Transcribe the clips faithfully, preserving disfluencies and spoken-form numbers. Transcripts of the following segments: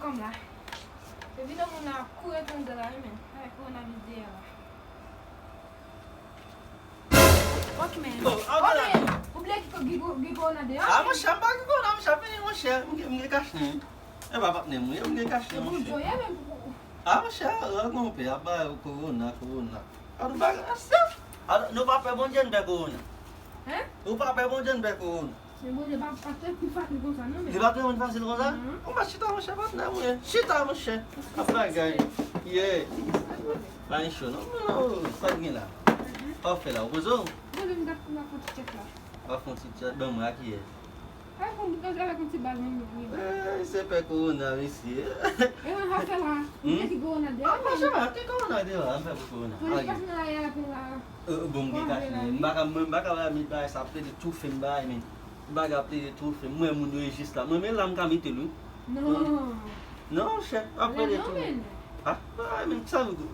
Fanm la. Epi nan moun la ap kouri antre anndan la, wi, men. Avèk kowonaviris dèyè la. Ok, men. Oh, ah, Ok, men. Ou bliye ki gen gen kowona deyò? Ah, monchè, m pa gen kowona, monchè, fini, monchè. M gen, m gen kach nen. E pa patnè m, wi, m gen kach nen, Bon, monchè. Joye menm pou. Ah, monchè, ah, konpè, ap ba yo kowona, kowona. Ah, nou pa, ah, se. Ah, nou pa pè Bondye, n pè kowona. Hein? Nou pa pè Bondye, n pè kowona. Men Bondye pa, pa te pi fasil konsa, non, men. Li pa te yon fasil konsa? Mhm. Ou pa chita, monchè, patnè, mwen. Chita, monchè. Ap bagay. Yeah. Pa gen cho, non, non, non, sa k gen la. Pa fè la, ou poze w? Poze m, m ap fè ti tchèk la. Pa fè yon ti tchèk, ban mwen ak yè. Ay, kon, avèk yon ti bal, men, men. Eh, se pè kowona, mesye. E mwen, sa fè la. Ou te ki kowona deyò, Ah, monchè, pa te kowona deyò, an fè pou kowona. Polis pase nan lari a, apre la. Euh, bon, m gen kach nen. M pa ka, mwen, m pa ka ba met bagay sa plede toufe m bagay, men. Bagay plede toufe m. Mwen, moun yo e jis la. Mwen, men la, m ka mete l, wi. Non. Non, chè, ap plede Non, toufe. men. Ah, bagay, men, sa, ou,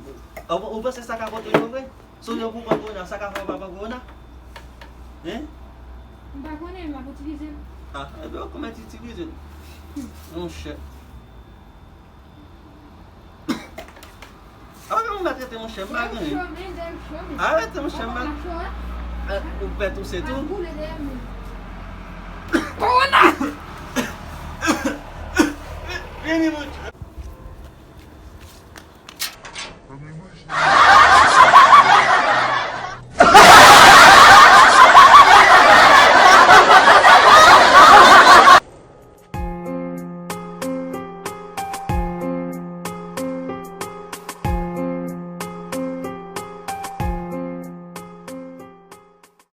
ou, ou panse sa ka pote yo vre? Sonje pou pran kowona, sa ka fè w pa pran kowona? Hein? M pa konnen, m ap itilize l. Ah, ebyen, ou konn mèt itilize l. Monchè. Ah, men, ou mèt rete, monchè, m pa gen anyen. Cho, men, dèyè m cho, men. Arete, monchè, m pa. Papa, cho, hein? Eh, ou pè touse tou? Ap boule dèyè m. Kowona! Vini, monchè.